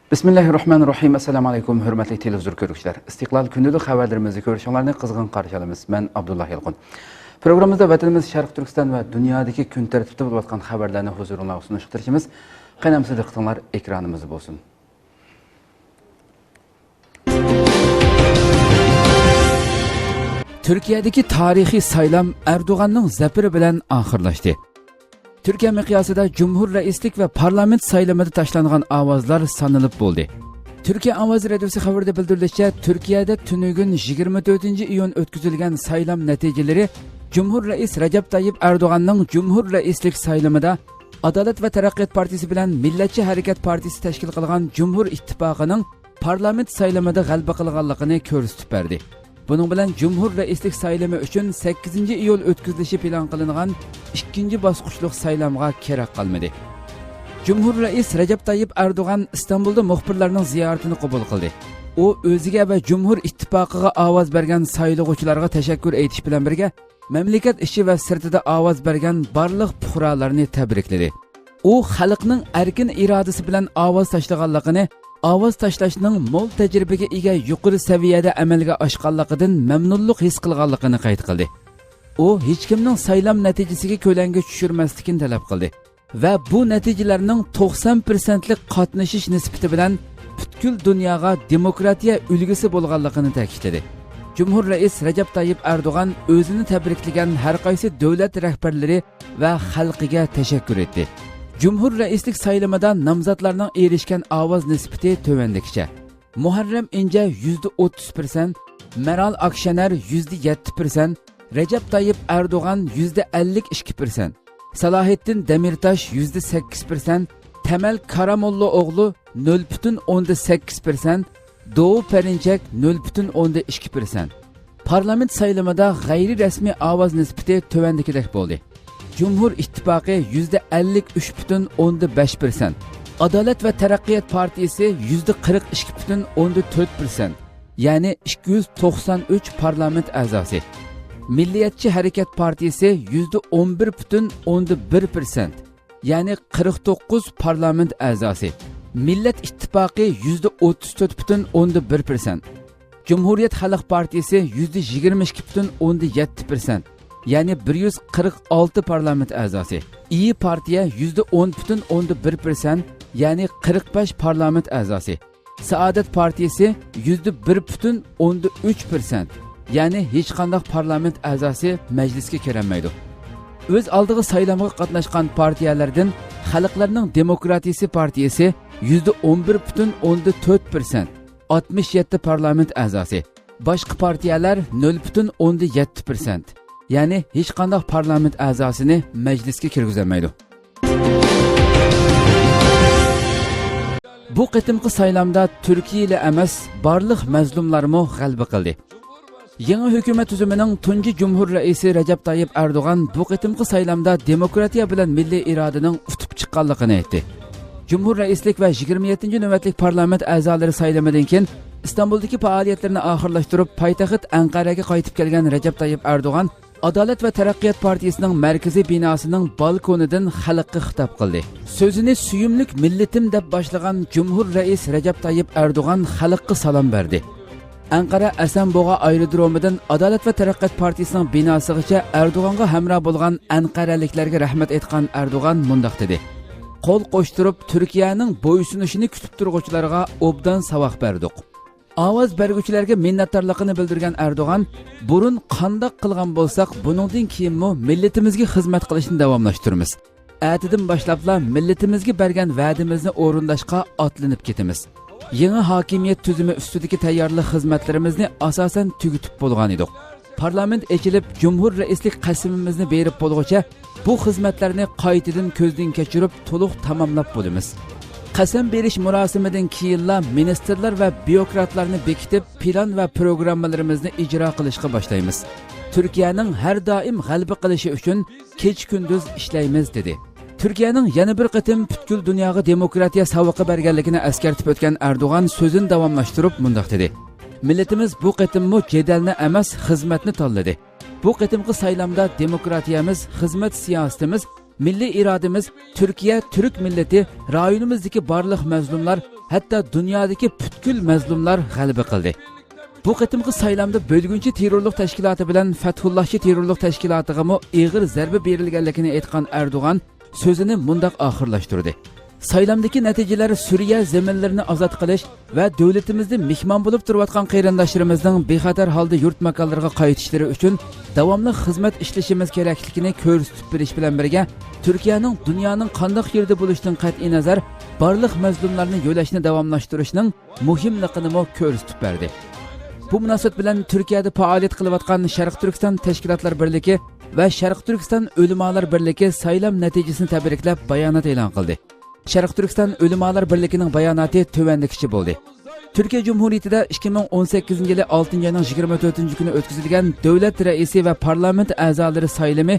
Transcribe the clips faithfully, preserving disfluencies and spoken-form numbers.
بىسمىللاھىررەھمانىررەھىم. ئەسسالامۇ ئەلەيكۇم، ھۆرمەتلىك تېلېۋىزور كۆرگۈچىلەر. ئىستىقلال كۈندىلىك خەۋەرلىرىمىزنى كۆرۈشۈڭلارنى قىزغىن قارشى ئالىمىز. مەن ئابدۇللا يالقۇن. پروگراممىمىزدا ۋەتىنىمىز شەرقىي تۈركىستان ۋە دۇنيادىكى كۈن تەرتىپتە بولۇۋاتقان خەۋەرلەرنى ھۇزۇرۇڭلارغا سۇنۇشقا تىرىشىمىز. قېنى ئەمىسە دىققىتىڭلار ئېكرانىمىزدا بولسۇن. تۈركىيەدىكى تارىخىي سايلام ئەردوغاننىڭ زەپىرى بىلەن ئاخىرلاشتى. تۈركىيە مىقياسىدا جۇمھۇر رەئىسلىك ۋە پارلامېنت سايلىمىدا تاشلانغان ئاۋازلار سانىلىپ بولدى. تۈركىيە ئاۋازى رادىيوسى خەۋىرىدە بىلدۈرۈلۈشىچە، تۈركىيەدە تۈنۈگۈن يىگىرمە تۆتىنچى ئىيۇن ئۆتكۈزۈلگەن سايلام نەتىجىلىرى جۇمھۇر رەئىس رەجەپ تايىپ ئەردوغاننىڭ جۇمھۇر رەئىسلىك سايلىمىدا ئادالەت ۋە تەرەققىيات پارتىيىسى بىلەن مىللەتچى ھەرىكەت پارتىيىسى تەشكىل قىلغان جۇمھۇر ئىتتىپاقىنىڭ پارلامېنت سايلىمىدا غەلىبە قىلغانلىقىنى كۆرسىتىپ بەردى. بۇنىڭ بىلەن جۇمھۇر رەئىسلىك سايلىمى ئۈچۈن سەككىزىنچى ئىيۇل ئۆتكۈزۈلۈشى پىلان قىلىنغان ئىككىنچى باسقۇچلۇق سايلامغا كېرەك قالمىدى. جۇمھۇر رەئىس رەجەپ تايىپ ئەردوغان ئىستانبۇلدا مۇخبىرلارنىڭ زىيارىتىنى قوبۇل قىلدى. ئۇ ئۆزىگە ۋە جۇمھۇر ئىتتىپاقىغا ئاۋاز بەرگەن سايلىغۇچىلارغا تەشەككۈر ئېيتىش بىلەن بىرگە، مەملىكەت ئىچى ۋە سىرتىدا ئاۋاز بەرگەن بارلىق پۇقرالارنى تەبرىكلىدى. ئۇ خەلقنىڭ ئەركىن ئىرادىسى بىلەن ئاۋاز تاشلىغانلىقىنى، ئاۋاز تاشلاشنىڭ مول تەجرىبىگە ئىگە يۇقىرى سەۋىيەدە ئەمەلگە ئاشقانلىقىدىن مەمنۇنلۇق ھېس قىلغانلىقىنى قەيت قىلدى. ئۇ ھېچكىمنىڭ سايلام نەتىجىسىگە كۆلەڭگە چۈشۈرمەسلىكىنى تەلەپ قىلدى ۋە بۇ نەتىجىلەرنىڭ توقسان پىرسەنتلىك قاتنىشىش نىسبىتى بىلەن پۈتكۈل دۇنياغا دېموكراتىيە ئۈلگىسى بولغانلىقىنى تەكىتلىدى. جۇمھۇر رەئىس رەجەپ تايىپ ئەردوغان ئۆزىنى تەبرىكلىگەن ھەرقايسى دۆلەت رەھبەرلىرى ۋە خەلقىگە تەشەككۈر ئېيتتى. جۇمھۇر رەئىسلىك سايلىمىدا نامزاتلارنىڭ ئېرىشكەن ئاۋاز نىسبىتى تۆۋەندىكىچە: مۇھەررەم ئىنجە يۈزدە ئوتتۇز پىرسەنت، مەرال ئاكشەنەر يۈزدە يەتتە پىرسەنت، رەجەپ تايىپ ئەردوغان يۈزدە ئەللىك ئىككى پىرسەنت، سالاھىددىن دەمىرتاش يۈزدە سەككىز پىرسەنت، تەمەل كاراموللا ئوغلۇ نۆل پۈتۈن ئوندە سەككىز پىرسەنت، دوۋۇ پەرىنچەك نۆل پۈتۈن ئوندە ئىككى پىرسەنت. پارلامېنت سايلىمىدا غەيرىي رەسمىي ئاۋاز نىسبىتى تۆۋەندىكىدەك بولدى. جۇمھۇر ئىتتىپاقى يۈزدە ئەللىك ئۈچ پۈتۈن ئوندە بەش پىرسەنت، ئادالەت ۋە تەرەققىيات پارتىيىسى يۈزدە قىرىق ئىككى پۈتۈن ئوندە تۆت پىرسەنت، يەنى ئىككى يۈز توقسان ئۈچ پارلامېنت ئەزاسى، مىللىيەتچى ھەرىكەت پارتىيىسى يۈزدە ئون بىر پۈتۈن ئوندە بىر پىرسەنت، يەنى قىرىق توققۇز پارلامېنت ئەزاسى، مىللەت ئىتتىپاقى يۈزدە ئوتتۇز تۆت پۈتۈن ئوندە بىر پىرسەنت، جۇمھۇرىيەت خەلق پارتىيىسى يۈزدە يىگىرمە ئىككى پۈتۈن ئوندە يەتتە پىرسەنت، يەنى بىر يۈز قىرىق ئالتە پارلامېنت ئەزاسى، ئىيى پارتىيە يۈزدە ئون پۈتۈن ئوندە بىر پىرسەنت، يەنى قىرىق بەش پارلامېنت ئەزاسى، سائادەت پارتىيىسى يۈزدە بىر پۈتۈن ئوندە ئۈچ پىرسەنت، يەنى ھېچقانداق پارلامېنت ئەزاسى مەجلىسكە كىرەلمەيدۇ. ئۆز ئالدىغا سايلامغا قاتناشقان پارتىيەلەردىن خەلقلەرنىڭ دېموكراتىيىسى پارتىيىسى يۈزدە ئون بىر پۈتۈن ئوندە تۆت پىرسەنت، ئاتمىش يەتتە پارلامېنت ئەزاسى، باشقا پارتىيەلەر نۆل پۈتۈن ئوندە يەتتە پىرسەنت، يەنى ھېچقانداق پارلامېنت ئەزاسىنى مەجلىسكە كىرگۈزەلمەيدۇ. بۇ قېتىمقى سايلامدا تۈركىيەلا ئەمەس، بارلىق مەزلۇملارمۇ غەلىبە قىلدى. يېڭى ھۆكۈمەت تۈزۈمىنىڭ تۇنجى جۇمھۇر رەئىسى رەجەپ تايىپ ئەردوغان بۇ قېتىمقى سايلامدا دېموكراتىيە بىلەن مىللىي ئىرادىنىڭ ئۇتۇپ چىققانلىقىنى ئېيتتى. جۇمھۇر رەئىسلىك ۋە يىگىرمە يەتتىنچى نۆۋەتلىك پارلامېنت ئەزالىرى سايلىمىدىن كېيىن ئىستانبۇلدىكى پائالىيەتلىرىنى ئاخىرلاشتۇرۇپ، پايتەخت ئەنقەرەگە قايتىپ كەلگەن رەجەپ تايىپ ئەردوغان ئادالەت ۋە تەرەققىيات پارتىيىسىنىڭ مەركىزىي بىناسىنىڭ بالكونىدىن خەلققە خىتاب قىلدى. سۆزىنى سۆيۈملۈك مىللىتىم دەپ باشلىغان جۇمھۇر رەئىس رەجەپ تايىپ ئەردوغان خەلققە سالام بەردى. ئەنقەرە ئەسەنبوغا ئايرودرومىدىن ئادالەت ۋە تەرەققىيات پارتىيىسىنىڭ بىناسىغىچە ئەردوغانغا ھەمراھ بولغان ئەنقەرەلىكلەرگە رەھمەت ئېيتقان ئەردوغان مۇنداق دېدى: قول قوشتۇرۇپ، تۈركىيەنىڭ بويسۇنۇشىنى كۈتۈپ تۇرغۇچىلارغا ئوبدان ساۋاق بەردۇق. ئاۋاز بەرگۈچىلەرگە مىننەتدارلىقىنى بىلدۈرگەن ئەردوغان، بۇرۇن قانداق قىلغان بولساق، بۇنىڭدىن كېيىنمۇ مىللىتىمىزگە خىزمەت قىلىشنى داۋاملاشتۇرىمىز. ئەتىدىن باشلاپلا مىللىتىمىزگە بەرگەن ۋەدىمىزنى ئورۇنداشقا ئاتلىنىپ كېتىمىز. يېڭى ھاكىمىيەت تۈزۈمى ئۈستىدىكى تەييارلىق خىزمەتلىرىمىزنى ئاساسەن تۈگىتىپ بولغانىدۇق. پارلامېنت ئېچىلىپ، جۇمھۇر رەئىسلىك قەسىمىمىزنى بېرىپ بولغۇچە، بۇ خىزمەتلەرنى قايتىدىن كۆزدىن كەچۈرۈپ، تولۇق تاماملاپ بولىمىز. قەسەم بېرىش مۇراسىمىدىن كېيىنلا مىنىستىرلار ۋە بيۇروكراتلارنى بېكىتىپ، پىلان ۋە پروگراممىلىرىمىزنى ئىجرا قىلىشقا باشلايمىز. تۈركىيەنىڭ ھەر دائىم غەلىبە قىلىشى ئۈچۈن كېچە-كۈندۈز ئىشلەيمىز، دېدى. تۈركىيەنىڭ يەنە بىر قېتىم پۈتكۈل دۇنياغا دېموكراتىيە ساۋىقى بەرگەنلىكىنى ئەسكەرتىپ ئۆتكەن ئەردوغان سۆزىنى داۋاملاشتۇرۇپ مۇنداق دېدى: مىللىتىمىز بۇ قېتىممۇ جېدەلنى ئەمەس، خىزمەتنى تاللىدى. بۇ قېتىمقى سايلامدا دېموكراتىيەمىز، خىزمەت سىياسىتىمىز، مىللىي ئىرادىمىز، تۈركىيە، تۈرك مىللىتى، رايونىمىزدىكى بارلىق مەزلۇملار، ھەتتا دۇنيادىكى پۈتكۈل مەزلۇملار غەلىبە قىلدى. بۇ قېتىمقى سايلامدا بۆلگۈنچى تېررورلۇق تەشكىلاتى بىلەن فەتھۇللاھچى تېررورلۇق تەشكىلاتىغىمۇ ئېغىر زەربە بېرىلگەنلىكىنى ئېيتقان ئەردوغان سۆزىنى مۇنداق ئاخىرلاشتۇردى: سايلامدىكى نەتىجىلەر سۈرىيە زېمىنلىرىنى ئازاد قىلىش ۋە دۆلىتىمىزدە مېھمان بولۇپ تۇرۇۋاتقان قېرىنداشلىرىمىزنىڭ بىخەتەر ھالدا يۇرت ماكانلىرىغا قايتىشلىرى ئۈچۈن داۋاملىق خىزمەت ئىشلىشىمىز كېرەكلىكىنى كۆرسىتىپ بېرىش بىلەن بىرگە، تۈركىيەنىڭ دۇنيانىڭ قانداق يېرىدە بولۇشىدىن قەتئىينەزەر، بارلىق مەزلۇملارنى يۆلەشنى داۋاملاشتۇرۇشنىڭ مۇھىملىقىنىمۇ كۆرسىتىپ بەردى. بۇ مۇناسىۋەت بىلەن تۈركىيەدە پائالىيەت قىلىۋاتقان شەرقىي تۈركىستان تەشكىلاتلار بىرلىكى ۋە شەرقىي تۈركىستان ئۆلىمالار بىرلىكى سايلام نەتىجىسىنى تەبرىكلەپ بايانات ئېلان قىلدى. شەرقىي تۈركىستان ئۆلىمالار بىرلىكىنىڭ باياناتى تۆۋەندىكىچە بولدى. تۈركىيە جۇمھۇرىيىتىدە ئىككى مىڭ ئون سەككىزىنچى يىلى ئالتىنچى ئاينىڭ يىگىرمە تۆتىنچى كۈنى ئۆتكۈزۈلگەن دۆلەت رەئىسى ۋە پارلامېنت ئەزالىرى سايلىمى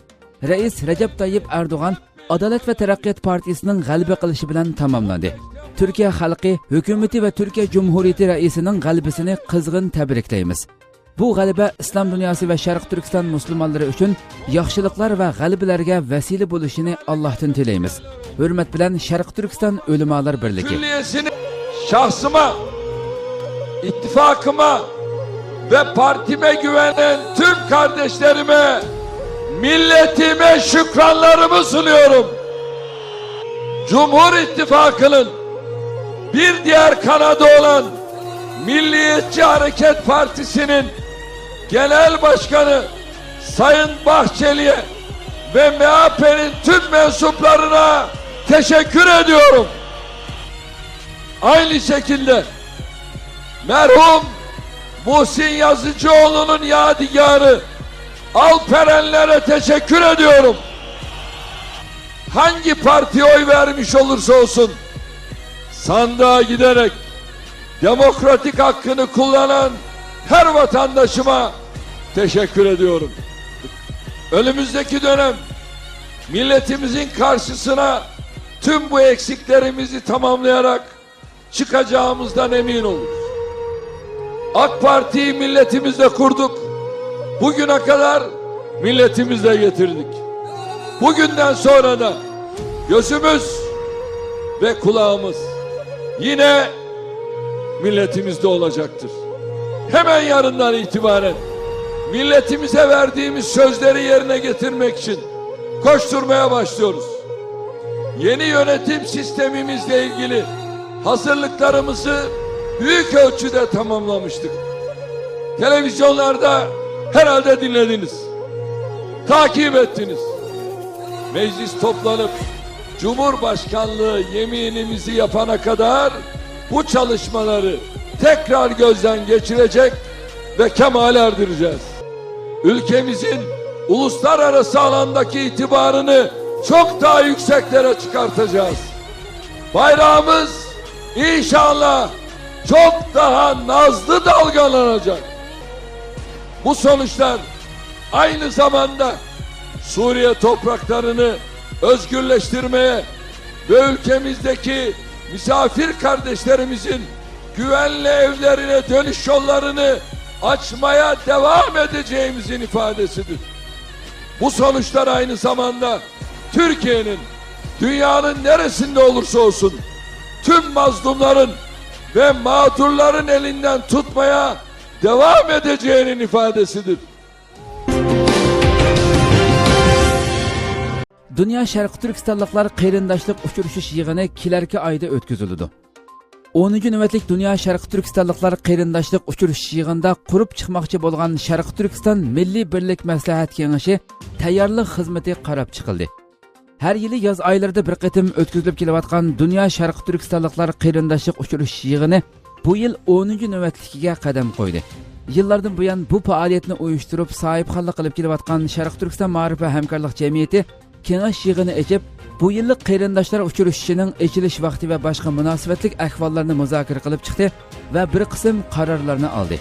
رەئىس رەجەپ تايىپ ئەردوغان ئادالەت ۋە تەرەققىيات پارتىيىسىنىڭ غەلىبە قىلىشى بىلەن تاماملاندى. تۈركىيە خەلقى، ھۆكۈمىتى ۋە تۈركىيە جۇمھۇرىيىتى رەئىسىنىڭ غەلىبىسىنى قىزغىن تەبرىكلەيمىز. بۇ غەلىبە ئىسلام دۇنياسى ۋە شەرقىي تۈركىستان مۇسۇلمانلىرى ئۈچۈن ياخشىلىقلار ۋە غەلىبىلەرگە ۋەسىلە بولۇشىنى ئاللاھتىن تىلەيمىز. ھۆرمەت بىلەن، شەرقىي تۈركىستان ئۆلىمالار بىرلىكى. Külliyesini şahsıma, ittifakıma ve partime güvenen tüm kardeşlerime, milletime şükranlarımı sunuyorum. Cumhur İttifakı'nın bir diğer kanadı olan Milliyetçi Hareket Partisi'nin Genel Başkanı Sayın Bahçeli'ye ve M H P'nin tüm mensuplarına teşekkür ediyorum. Aynı şekilde merhum Muhsin Yazıcıoğlu'nun yadigarı Alperenlere teşekkür ediyorum. Hangi partiye oy vermiş olursa olsun, sandığa giderek demokratik hakkını kullanan her vatandaşıma teşekkür ediyorum. Önümüzdeki dönem milletimizin karşısına tüm bu eksiklerimizi tamamlayarak çıkacağımızdan emin oluruz. AK Parti'yi milletimizle kurduk. Bugüne kadar milletimizle getirdik. Bugünden sonra da gözümüz ve kulağımız yine milletimizde olacaktır. Hemen yarından itibaren milletimize verdiğimiz sözleri yerine getirmek için koşturmaya başlıyoruz. Yeni yönetim sistemimizle ilgili hazırlıklarımızı büyük ölçüde tamamlamıştık. Televizyonlarda herhalde dinlediniz, takip ettiniz. Meclis toplanıp Cumhurbaşkanlığı yeminimizi yapana kadar bu çalışmaları tekrar gözden geçirecek ve kemale erdireceğiz. Ülkemizin uluslararası alandaki itibarını çok daha yükseklere çıkartacağız. Bayrağımız inşallah çok daha nazlı dalgalanacak. Bu sonuçlar aynı zamanda Suriye topraklarını özgürleştirmeye ve ülkemizdeki misafir kardeşlerimizin güvenli evlerine dönüş yollarını açmaya devam edeceğimizin ifadesidir. Bu sonuçlar aynı zamanda Türkiye'nin dünyanın neresinde olursa olsun tüm mazlumların ve mağdurların elinden tutmaya devam edeceğinin ifadesidir. دۇنيا شەرقىي تۈركىستانلىقلار قېرىنداشلىق ئۇچرىشىش يىغىنى كېلەركى ئايدا ئۆتكۈزۈلىدۇ. ئونىنچى نۆۋەتلىك دۇنيا شەرقىي تۈركىستانلىقلار قېرىنداشلىق ئۇچرىشىش يىغىنىدا قۇرۇپ چىقماقچى بولغان شەرقىي تۈركىستان مىللىي بىرلىك مەسلىھەت كېڭىشى تەييارلىق خىزمىتى قاراپ چىقىلدى. ھەر يىلى ياز ئايلىرىدا بىر قېتىم ئۆتكۈزۈلۈپ كېلىۋاتقان دۇنيا شەرقىي تۈركىستانلىقلار قېرىنداشلىق ئۇچرىشىش يىغىنى بۇ يىل ئونىنچى نۆۋەتلىكىگە قەدەم قويدى. يىللاردىن بۇيان بۇ پائالىيەتنى ئۇيۇشتۇرۇپ، ساھىبخانلىق قىلىپ كېلىۋاتقان شەرقىي تۈركىستان مائارىپ ۋە ھەمكارلىق جەمئىيىتى كېڭەش يىغىنى ئېچىپ، بۇ يىللىق قېرىنداشلار ئۇچرىشىشىنىڭ ئېچىلىش ۋاقتى ۋە باشقا مۇناسىۋەتلىك ئەھۋاللارنى مۇزاكىرە قىلىپ چىقتى ۋە بىر قىسىم قارارلارنى ئالدى.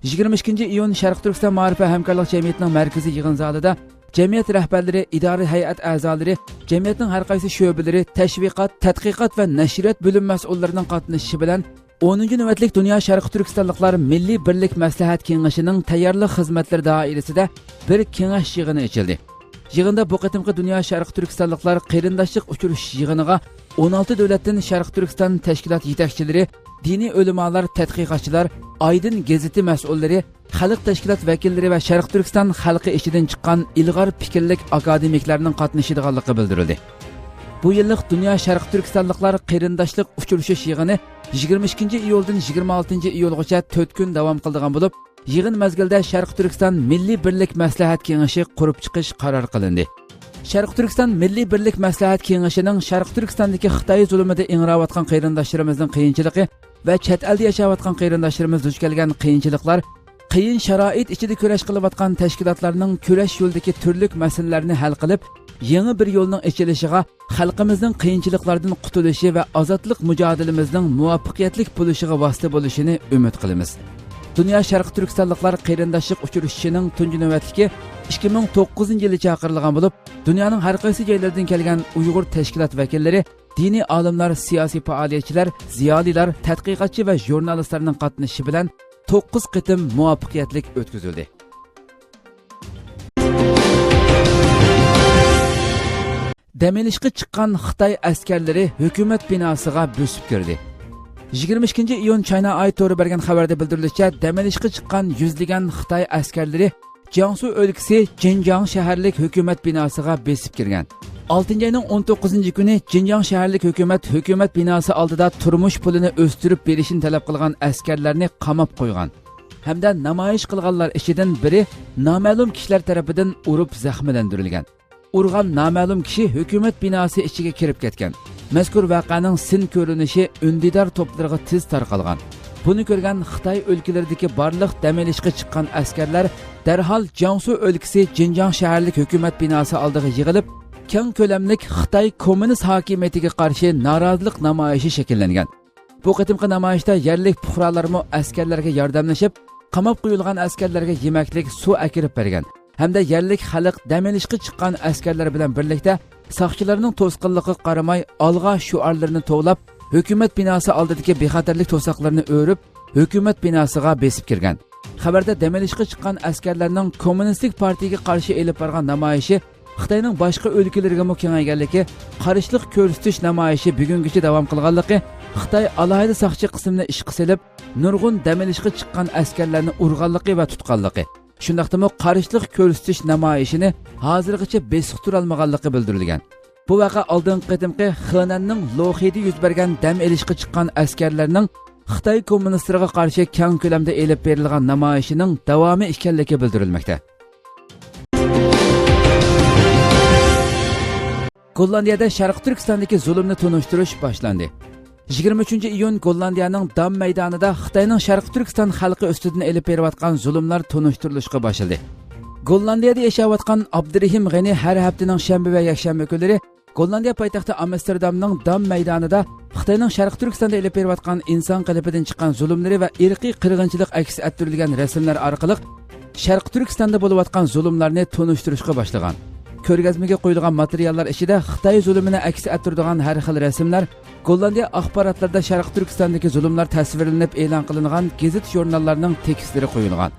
يىگىرمە ئىككىنچى ئىيۇن شەرقىي تۈركىستان مائارىپ ۋە ھەمكارلىق جەمئىيىتىنىڭ مەركىزىي يىغىن زالىدا جەمئىيەت رەھبەرلىرى، ئىدارە ھەيئەت ئەزالىرى، جەمئىيەتنىڭ ھەر قايسى شۆبىلىرى، تەشۋىقات، تەتقىقات ۋە نەشرىيات بۆلۈم مەسئۇللىرىنىڭ قاتنىشىشى بىلەن ئونىنچى نۆۋەتلىك دۇنيا شەرقىي تۈركىستانلىقلار مىللىي بىرلىك مەسلىھەت كېڭىشىنىڭ تەييارلىق خىزمەتلىرى دائىرىسىدە بىر كېڭەش يىغىنى ئېچىلدى. يىغىندا بۇ قېتىمقى دۇنيا شەرقىي تۈركىستانلىقلار قېرىنداشلىق ئۇچرىشىش يىغىنىغا ئون ئالتە دۆلەتتىن شەرقىي تۈركىستان تەشكىلات يېتەكچىلىرى، دىنىي ئۆلىمالار، تەتقىقاتچىلار، ئايدىن گېزىتى مەسئۇللىرى، خەلق تەشكىلات ۋەكىللىرى ۋە شەرقىي تۈركىستان خەلقى ئىچىدىن چىققان ئىلغار پىكىرلىك ئاكادېمىكلارنىڭ قاتنىشىدىغانلىقى بىلدۈرۈلدى. بۇ يىللىق دۇنيا شەرقىي تۈركىستانلىقلار قېرىنداشلىق ئۇچرىشىش يىغىنى يىگىرمە ئىككىنچى ئىيۇلدىن يىگىرمە ئالتىنچى ئىيۇلغىچە تۆت كۈن داۋام قىلىدىغان بولۇپ، يىغىن مەزگىلىدە شەرقىي تۈركىستان مىللىي بىرلىك مەسلىھەت كېڭىشى قۇرۇپ چىقىش قارار قىلىندى. شەرقىي تۈركىستان مىللىي بىرلىك مەسلىھەت كېڭىشىنىڭ شەرقىي تۈركىستاندىكى خىتاي زۇلۇمىدا ئىڭراۋاتقان قېرىنداشلىرىمىزنىڭ قىيىنچىلىقى ۋە چەت ئەلدە ياشاۋاتقان قېرىنداشلىرىمىز دۇچ كەلگەن قىيىنچىلىقلار، قىيىن شارائىت ئىچىدە كۈرەش قىلىۋاتقان تەشكىلاتلارنىڭ كۈرەش يولىدىكى تۈرلۈك مەسىلىلەرنى ھەل قىلىپ، يېڭى بىر يولنىڭ ئېچىلىشىغا، خەلقىمىزنىڭ قىيىنچىلىقلاردىن قۇتۇلۇشى ۋە ئازادلىق مۇجادىلىمىزنىڭ مۇۋەپپەقىيەتلىك بولۇشىغا ۋاسىتە بولۇشىنى ئۈمىد قىلىمىز. دۇنيا شەرقىي تۈركىستانلىقلار قېرىنداشلىق ئۇچرىشىشىنىڭ تۇنجى نۆۋەتلىكى ئىككى مىڭ توققۇزىنچى يىلى چاقىرىلغان بولۇپ، دۇنيانىڭ ھەر قايسى جايلىرىدىن كەلگەن ئۇيغۇر تەشكىلات ۋەكىللىرى، دىنىي ئالىملار، سىياسىي پائالىيەتچىلەر، زىيالىيلار، تەتقىقاتچى ۋە ژۇرنالىستلارنىڭ قاتنىشىشى بىلەن توققۇز قېتىم مۇۋەپپەقىيەتلىك ئۆتكۈزۈلدى. دەم ئېلىشقا چىققان خىتاي ئەسكەرلىرى ھۆكۈمەت بىناسىغا بۆسۈپ كىردى. يىگىرمە ئىككىنچى ئىيۇن چاينا ئايت تورى بەرگەن خەۋەردە بىلدۈرۈلۈشىچە، دەم ئېلىشقا چىققان يۈزلىگەن خىتاي ئەسكەرلىرى جياڭسۇ ئۆلكىسى جىنجاڭ شەھەرلىك ھۆكۈمەت بىناسىغا بېسىپ كىرگەن. ئالتىنچى ئاينىڭ ئون توققۇزىنچى كۈنى جىنجاڭ شەھەرلىك ھۆكۈمەت ھۆكۈمەت بىناسى ئالدىدا تۇرمۇش پۇلىنى ئۆستۈرۈپ بېرىشنى تەلەپ قىلغان ئەسكەرلەرنى قاماپ قويغان ھەمدە نامايىش قىلغانلار ئىچىدىن بىرى نامەلۇم كىشىلەر تەرىپىدىن ئۇرۇپ زەخىملەندۈرۈلگەن. ئۇرغان نامەلۇم كىشى ھۆكۈمەت بىناسى ئىچىگە كىرىپ كەتكەن. مەزكۇر ۋەقەنىڭ سىن كۆرۈنۈشى ئۈندىدار توپلىرىغا تېز تارقالغان. بۇنى كۆرگەن خىتاي ئۆلكىلىرىدىكى بارلىق دەم ئېلىشقا چىققان ئەسكەرلەر دەرھال جياڭسۇ ئۆلكىسى جىنجاڭ شەھەرلىك ھۆكۈمەت بىناسى ئالدىغا يىغىلىپ، كەڭ كۆلەملىك خىتاي كوممۇنىست ھاكىمىيىتىگە قارشى نارازىلىق نامايىشى شەكىللەنگەن. بۇ قېتىمقى نامايىشتا يەرلىك پۇقرالارمۇ ئەسكەرلەرگە ياردەملىشىپ، قاماپ قويۇلغان ئەسكەرلەرگە يېمەكلىك، سۇ ئەكىرىپ بەرگەن ھەمدە يەرلىك خەلق دەم ئېلىشقا چىققان ئەسكەرلەر بىلەن بىرلىكتە ساقچىلارنىڭ توسقۇنلۇقىغا قارىماي، ئالغا شوئارلىرىنى توۋلاپ، ھۆكۈمەت بىناسى ئالدىدىكى بىخەتەرلىك توساقلىرىنى ئۆرۈپ، ھۆكۈمەت بىناسىغا بېسىپ كىرگەن. خەۋەردە دەم ئېلىشقا چىققان ئەسكەرلەرنىڭ كوممۇنىستىك پارتىيىگە قارشى ئېلىپ بارغان نامايىشى خىتاينىڭ باشقا ئۆلكىلىرىگىمۇ كېڭەيگەنلىكى، قارشىلىق كۆرسىتىش نامايىشى بۈگۈنگىچە داۋام قىلغانلىقى، خىتاي ئالاھىدە ساقچى قىسمىنى ئىشقا سېلىپ، نۇرغۇن دەم ئېلىشقا چىققان ئەسكەرلەرنى ئۇرغانلىقى ۋە تۇتقانلىقى، شۇنداقتىمۇ قارشىلىق كۆرسىتىش نامايىشىنى ھازىرغىچە بېسىقتۇرالمىغانلىقى بىلدۈرۈلگەن. بۇ ۋەقە ئالدىنقى قېتىمقى خېنەننىڭ لوخىدا يۈز بەرگەن دەم ئېلىشقا چىققان ئەسكەرلەرنىڭ خىتاي كوممۇنىستلىرىغا قارشى كەڭ كۆلەمدە ئېلىپ بېرىلغان نامايىشىنىڭ داۋامى ئىكەنلىكى بىلدۈرۈلمەكتە. گوللاندىيەدە شەرقىي تۈركىستاندىكى زۇلۇمنى تونۇشتۇرۇش باشلاندى. يىگىرمە ئۈچىنچى ئىيۇن گوللاندىيەنىڭ دام مەيدانىدا خىتاينىڭ شەرقىي تۈركىستان خەلقى ئۈستىدىن ئېلىپ بېرىۋاتقان زۇلۇملار تونۇشتۇرۇلۇشقا باشلىدى. گوللاندىيەدە ياشاۋاتقان ئابدۇرېھىم غېنى ھەر ھەپتىنىڭ شەنبە ۋە يەكشەنبە كۈنلىرى گوللاندىيە پايتەختى ئامستېردامنىڭ دام مەيدانىدا خىتاينىڭ شەرقىي تۈركىستاندا ئېلىپ بېرىۋاتقان ئىنسان قېلىپىدىن چىققان زۇلۇملىرى ۋە ئىرقىي قىرغىنچىلىق ئەكس ئەتتۈرۈلگەن رەسىملەر ئارقىلىق شەرقىي تۈركىستاندا بولۇۋاتقان زۇلۇملارنى تونۇشتۇرۇشقا باشلىغان. كۆرگەزمىگە قويۇلغان ماتېرىياللار ئىچىدە خىتاي زۇلۇمىنى ئەكس ئەتتۈرىدىغان ھەر خىل رەسىملەر، گوللاندىيە ئاخباراتلىرىدا شەرقىي تۈركىستاندىكى زۇلۇملار تەسۋىرلىنىپ ئېلان قىلىنغان گېزىت-ژۇرناللارنىڭ تېكىستلىرى قويۇلغان.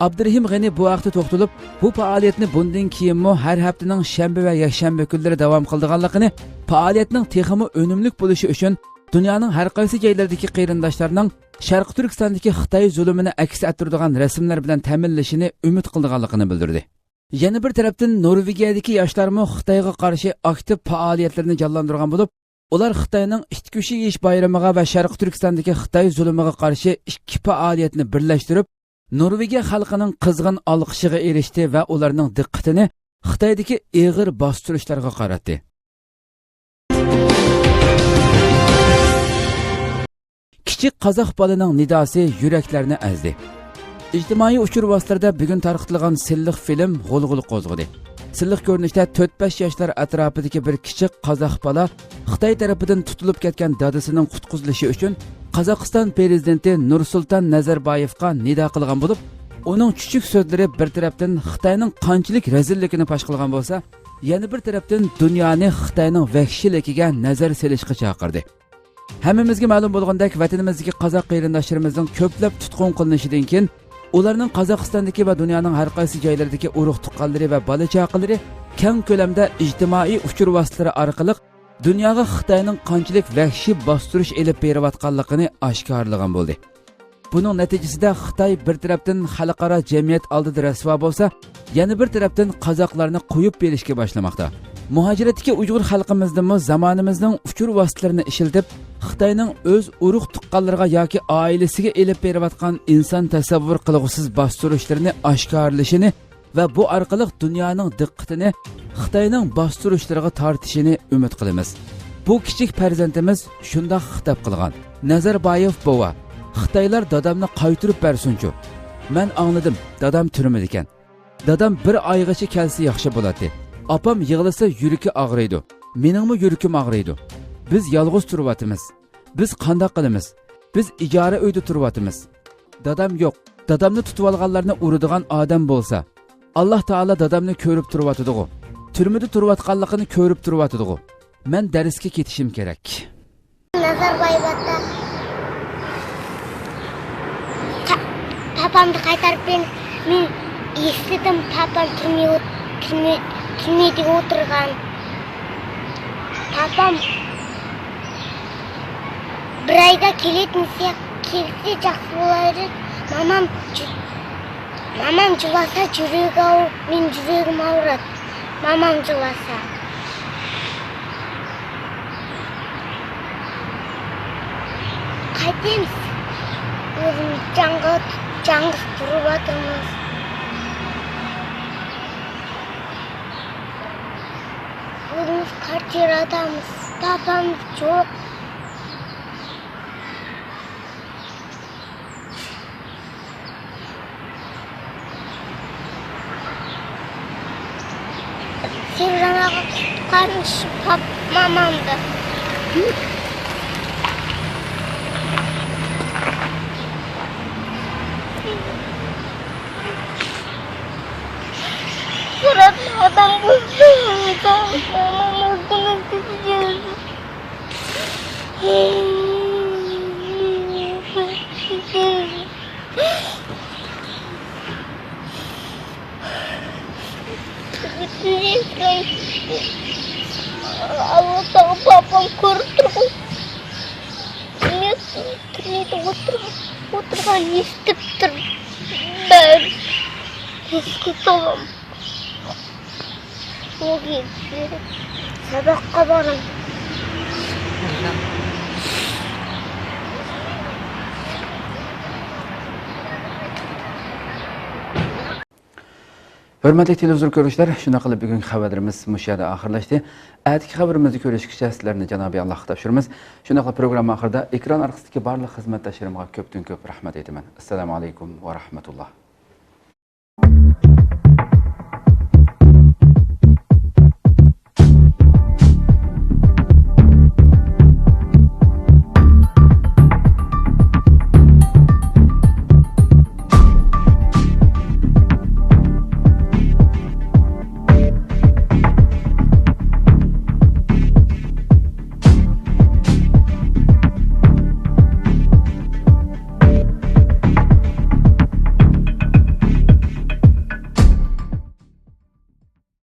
ئابدۇرېھىم غېنى بۇ ھەقتە توختىلىپ، بۇ پائالىيەتنى بۇندىن كېيىنمۇ ھەر ھەپتىنىڭ شەنبە ۋە يەكشەنبە كۈنلىرى داۋام قىلىدىغانلىقىنى، پائالىيەتنىڭ تېخىمۇ ئۈنۈملۈك بولۇشى ئۈچۈن دۇنيانىڭ ھەر قايسى جايلىرىدىكى قېرىنداشلارنىڭ شەرقىي تۈركىستاندىكى خىتاي زۇلۇمىنى ئەكس ئەتتۈرىدىغان رەسىملەر بىلەن تەمىنلىشىنى ئۈمىد قىلىدىغانلىقىنى بىلدۈردى. يەنە بىر تەرەپتىن، نورۋېگىيەدىكى ياشلارمۇ خىتايغا قارشى ئاكتىپ پائالىيەتلىرىنى جانلاندۇرغان بولۇپ، ئۇلار خىتاينىڭ ئىت كۆشى يېيىش بايرىمىغا ۋە شەرقىي تۈركىستاندىكى خىتاي زۇلۇمىغا قارشى ئىككى پائالىيەتنى بىرلەشتۈرۈپ، نورۋېگىيە خەلقىنىڭ قىزغىن ئالقىشىغا ئېرىشتى ۋە ئۇلارنىڭ دىققىتىنى خىتايدىكى ئېغىر باستۇرۇشلارغا قاراتتى. كىچىك قازاق بالىنىڭ نىداسى يۈرەكلەرنى ئەزدى. ئىجتىمائىي ئۇچۇر ۋاسىتىلىرىدە بۈگۈن تارقىتىلغان سىنلىق فىلىم غۇلغۇلا قوزغىدى. سىنلىق كۆرۈنۈشتە تۆت-بەش ياشلار ئەتراپىدىكى بىر كىچىك قازاق بالا خىتاي تەرىپىدىن تۇتۇلۇپ كەتكەن دادىسىنىڭ قۇتقۇزۇلۇشى ئۈچۈن قازاقىستان پىرېزىدېنتى نۇرسۇلتان نەزەربايېۋقا نىدا قىلغان بولۇپ، ئۇنىڭ چۈچۈك سۆزلىرى بىر تەرەپتىن خىتاينىڭ قانچىلىك رەزىللىكىنى پاش قىلغان بولسا، يەنە بىر تەرەپتىن دۇنيانى خىتاينىڭ ۋەھشىيلىكىگە نەزەر سېلىشقا چاقىردى. ھەممىمىزگە مەلۇم بولغاندەك، ۋەتىنىمىزدىكى قازاق قېرىنداشلىرىمىزنىڭ كۆپلەپ تۇتقۇن قىلىنىشىدىن كېيىن، ئۇلارنىڭ قازاقىستاندىكى ۋە دۇنيانىڭ ھەر قايسى جايلىرىدىكى ئۇرۇق-تۇغقانلىرى ۋە بالا-چاقىلىرى كەڭ كۆلەمدە ئىجتىمائىي ئۇچۇر ۋاسىتىلىرى ئارقىلىق دۇنياغا خىتاينىڭ قانچىلىك ۋەھشىي باستۇرۇش ئېلىپ بېرىۋاتقانلىقىنى ئاشكارىلىغان بولدى. بۇنىڭ نەتىجىسىدە خىتاي بىر تەرەپتىن خەلقئارا جەمئىيەت ئالدىدا رەسۋا بولسا، يەنە بىر تەرەپتىن قازاقلارنى قويۇپ بېرىشكە باشلىماقتا. مۇھاجىرەتتىكى ئۇيغۇر خەلقىمىزدىمۇ زامانىمىزنىڭ ئۇچۇر ۋاسىتىلىرىنى ئىشلىتىپ، خىتاينىڭ ئۆز ئۇرۇق-تۇغقانلىرىغا ياكى ئائىلىسىگە ئېلىپ بېرىۋاتقان ئىنسان تەسەۋۋۇر قىلغۇسىز باستۇرۇشلىرىنى ئاشكارىلىشىنى ۋە بۇ ئارقىلىق دۇنيانىڭ دىققىتىنى خىتاينىڭ باستۇرۇشلىرىغا تارتىشىنى ئۈمىد قىلىمىز. بۇ كىچىك پەرزەنتىمىز شۇنداق خىتاب قىلغان: «نازاربايېۋ بوۋا، خىتايلار دادامنى قايتۇرۇپ بەرسۇنچۇ. مەن ئاڭلىدىم، دادام تۈرمىدىكەن. دادام بىر ئايغىچە كەلسە ياخشى بولاتتى. ئاپام يىغلىسا يۈرىكى ئاغرىيدۇ. مېنىڭمۇ يۈرىكىم ئاغرىيدۇ. بىز يالغۇز تۇرۇۋاتىمىز. بىز قانداق قىلىمىز؟ بىز ئىجارە ئۆيدە تۇرۇۋاتىمىز. دادام يوق. دادامنى تۇتۇۋالغانلارنى ئۇرىدىغان ئادەم بولسا، ئاللا تائالا دادامنى كۆرۈپ تۇرۇۋاتىدىغۇ. تۈرمىدە تۇرۇۋاتقانلىقىنى كۆرۈپ تۇرۇۋاتىدىغۇ. مەن دەرسكە كېتىشىم كېرەك.» نازاربايېۋ ئاتا، تا-، پاپامنى قايتۇرۇپ بېرىڭ. مەن ئېسىتتىم، پاپام تۈرمە ئوت-، تۈرمە، تۈرمىدە ئولتۇرغان. پاپام بىر ئايدا كېلەتمىسە، كەلسە جاخشى بولار ئىدى. مامام جۇ-، مامام جىلاسا يۈرىكى ئاغرىپ، مېنىڭ يۈرىكىم ئاغرىيدۇ. مامام جىلاسا. قايتىمىز. ئۆزىمىز جاڭغا، جاڭغا تۇرۇۋاتىمىز. ئۆزىمىز كارتىرادامىز. پاپامىز يوق. سىرلارغا قۇتقارمىش پاپ مامامدى. سۈرەتنى ئادەم بولسا، مامام ئۆزىنى سۆيگەن. ئاللا تاغا پاپام كۆرۈپ تۇرغان. تۈرمىدە ئولتۇرغان، ئولتۇرغان يىتىپ تۇر. بەر. سىزگە سالام. سەبەققە بارىمەن. ھۆرمەتلىك تېلېۋىزور كۆرۈشلەر، شۇنداق قىلىپ بۈگۈنكى خەۋەرلىرىمىز مۇشۇ يەردە ئاخىرلاشتى. ئەتىكى خەۋىرىمىزدە كۆرۈشكىچە سىلەرنى جانابى ئاللاھقا تاپشۇرىمىز. شۇنداقلا پروگرامما ئاخىرىدا ئېكران ئارقىسىدىكى بارلىق خىزمەتداشلىرىمغا كۆپتىن كۆپ رەھمەت ئېيتىمەن. ئەسسالامۇ ئەلەيكۇم ۋە رەھمەتۇللاھ.